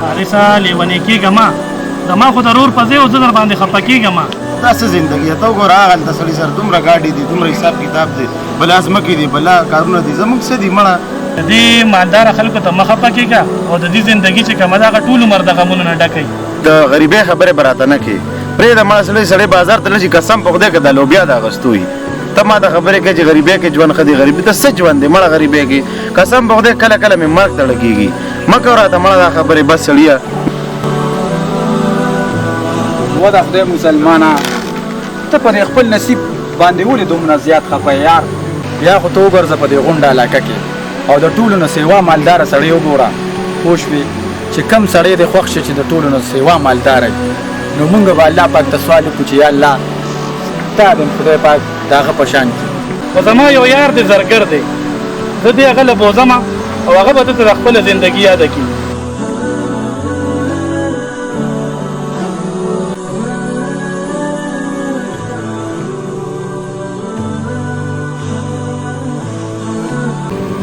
حارثه لیونی کېږه مه، زما خو د رور په ځای او زه در باندې خفه کېږم. دا څه زندګي ده؟ ته وګوره هغلته سړي سره دومره ګاډي دي، دومره حساب کتاب دی، بلا ځمکې دي، بلا کارونه دي، زموږ څه دي مړه؟ د دې مالداره خلکو ته مه خفه کېږه او د دې زندګي چې کومه ده هغه ټول عمر د غمونو نه ډکه وي. د غریبۍ خبرې به راته نه کوې، پرېږده مړه سړی سړی بازار ته نه شي، قسم په خدای که دا لوبیا د اغستو وي. ته ما ته خبرې کوې چې غریبۍ کې ژوند ښه دی، غریبي ته څه ژوند دی مړه غریبۍ کې؟ قسم په خدای کله کله مې مرګ ته ړه کېږي. مه کوه راته مړه دا خبرې بس سړیه. و د خدای مسلمانه ته په دې خپل نصیب باندې ولې دومره زیات خفه یې یار؟ بیا خو ته وګرځه په دې غونډه علاقه کې او د ټولو نه سیوا مالداره سړی وګوره، پوه شوې چې کوم سړی دې خوښ شي چې د ټولو نه سیوا مالداره وي، نو مونږ به الله پاک ته سوال وکړو چې یا الله تا دې هم خدای پاک د هغه په شان کړي. خو زما یو یار دی زرګر دی، زه دې هغه له بوځم او هغه به ده ته د خپله زندګي یاده کړي.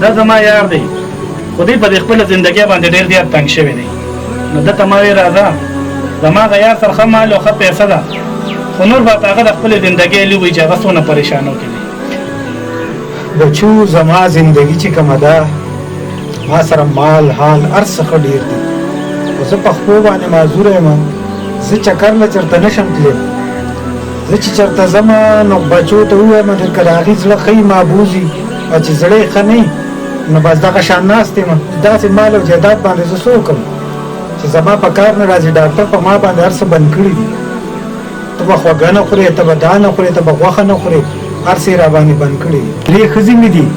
دا زما یار دی، خو دی په دې خپله زندګۍ باندې ډېر زیات تنګ شوی دی، نو ده ته ما ویل راځه زما هغه یار سره ښه مال او ښه پیسه ده، خو نور به هغه د خپلې زندګۍ لوی چې هغه څونه پریشانو کې دی. بچو زما زندگی چې کومه ده، ما سره مال حال هر څه ښه ډېر دي، خو زه په خپو باندې معذوره یم، زه چکر له چېرته نه شم تللی. زه چې چېرته ځم نو بچو ته ووایم چې که د هغوی زړه ښه وي ما بوځي، او چې زړه یې ښه نه وي نو بس دغه شان ناست یم. داسې مال او جایداد باندې زه څه وکړم چې زما په کار نه راځي؟ ډاکټر په ما باندې هر څه بند کړي دي، ته به خوږه نه خورې، ته به دا نه خورې، ته به غوښه نه خورې، هر څه یې راباندې بند کړي دي. درې ښځې مې دي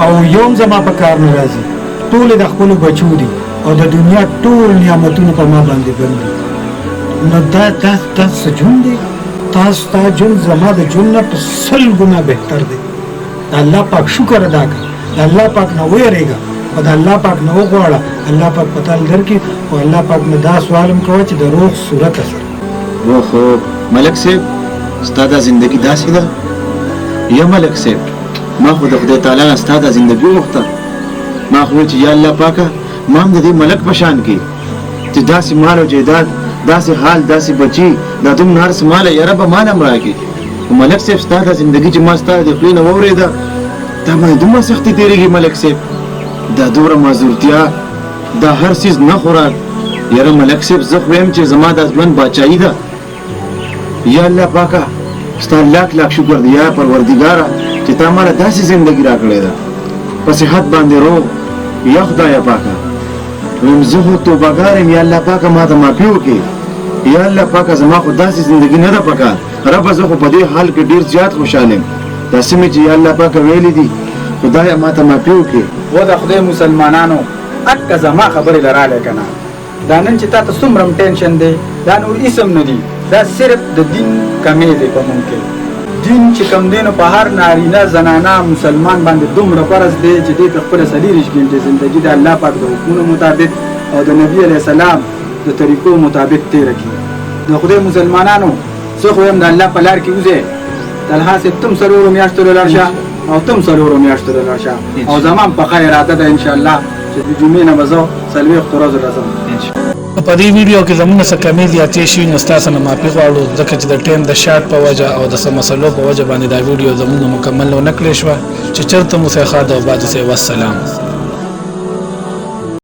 او یو هم زما په کار نه راځي، ټولې د خپلو بچو دي او د دنیا ټول نعمتونه په ما باندې بند دي. نو دا دا دا څه ژوند دی؟ تا ستا ژوند زما د ژوند نه په 100 ګنا بهتر دی. د الله پاک شکر ادا کړه، د الله پاک نه ویرېږه او د الله پاک نه وغواړه، الله پاک په تال درکړي. او الله پاک نه دا سوال هم کوه چې د روغ صورت سره. اوهو ملک صاحب، ستا دا زندگی داسې ده؟ یا ملک صاحب، ما خو د خدای تعالی نه ستا دا زندگی وغوښته، ما خو ویل چې یا الله پاکه ما هم د دې ملک په شان کې چې داسې مال او جایداد، داسې حال، داسې بچي، دا دومره هر څه ماله یا ربه مال هم راکړې. خو ملک صاحب ستا دا زندگی چې ما ستا د خولې نه واورېده، تا باندې دومره سختې تېرېږي ملک صاحب، دا دومره معذورتیا، دا هر څیز نه خوراک. یاره ملک صاحب زه خو وایم چې زما دا ژوند باچایي ده. یا الله پاکه ستا لاک لاک شکر دی یا پروردګاره چې تا ماله داسې زندګي راکړې ده، په صحت باندې روغ. یا خدایه پاکه وایم زه خو توبهګار یم، یا الله پاکه ما ته معافي وکړې. یا الله پاکه زما خو داسې زندګي نه ده پکار، ربه زه خو په دې حال کې ډېر زیات خوشحال یم، دا څه مې چې یا الله پاکه ویلي دي، خدایه ما ته معافي وکړې. و د خدای مسلمانانو اکه زما خبرې له رالی که نه، دا نن چې تاته څومره هم ټینشن دی دا نور هیڅ هم نه دي، دا صرف د دین کمی دی په مونږ کې. دین چې کوم دی نو په هر نارینه زنانه مسلمان باندې دومره فرض دی چې دی په خپله 24 ګنټې زندګي د الله پاک د حکمونو مطابق او د نبي علیه السلام د طریقو مطابق تېره کړي. د خدای مسلمانانو زه خو یم د الله په لار کې وځئ، طلحه صاحب تم څلورو میاشتو له لاړ شه او تم څلورو میاشتو له لاړ شه، او زما هم پخه اراده ده انشاءالله چې د جمعې نه به زه 40 ورځو له ځم. په دې ویډیو کې زموږ څه کمې زیاتې شوي نو ستاسو نه معافي غواړو، ځکه چې د ټایم د شارټ په وجه او د څه مسلو په وجه باندې دا ویډیو زموږ مکمل ونه کړې شوه. چې چېرته مو ښاد او آباد اوسئ. والسلام.